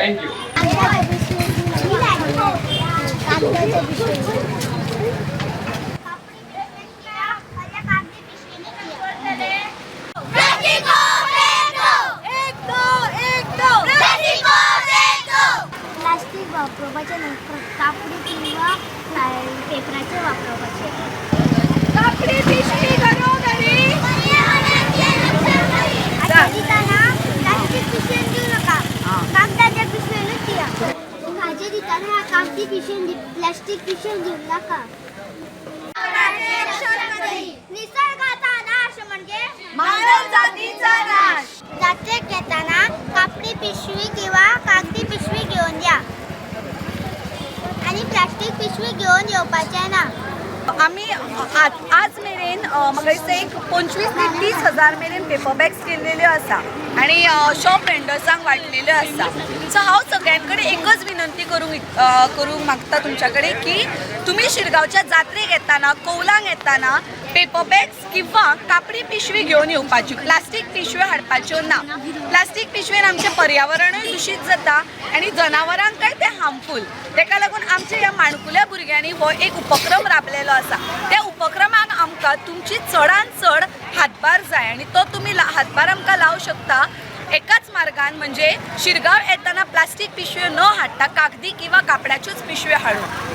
Thank you. कागदाच्या पिशवी. Plastic वापरपाचें न्हय, कापडी किंवा पेपराचेर वापरपाचें. कापडी पिशवी घरोघरी. आतां दितना प्लास्टीक पिशवेन दिवं नाका, कागदाच्या पिशवेनूच दिया. भाजी दितना कागदी पिशवेन दी, प्लास्टीक पिशवेन दिवं नाका. निसर्गाचा नाश म्हणजे मानव जातीचा नाश. जात्रेक येताना कापडी पिशवी किंवा कागदी पिशवी घेवन या आणि प्लास्टीक पिशवी घेवन येवपाचें ना. आमी आज मेरेन म्हाका दिसता एक 25 ते 30 हजार मेरेन पेपर बॅग्स केल्लेल्यो आसा आनी शॉप वेंडर्सांक वांटलेल्यो आसा. सो हांव सगळ्यां कडेन एकच विनंती करूंक मागता तुमच्या कडेन की तुमी शिरगांवच्या जात्रेक येताना, कौलांक येताना पेपर बॅग्स किंवा कापडी पिशवी घेवन येवपाची, प्लास्टीक पिशव्यो हाडपाच्यो ना. प्लास्टीक पिशवेन आमचें पर्यावरणूय दुशीत जाता आनी जनावरांकय तें हार्मफूल. तेका लागून आमच्या ह्या माणकुल्या भुरग्यांनी हो एक उपक्रम राबलेलो आसा. त्या उपक्रमाक आमकां तुमची चडान चड हातभार जाय आनी तो तुमी हातभार आमकां लावंक शकता एकाच मार्गान, म्हणजे शिरगांव येताना प्लास्टीक पिशव्यो न हाडटा कागदी किंवा कापडाच्योच पिशव्यो हाडून.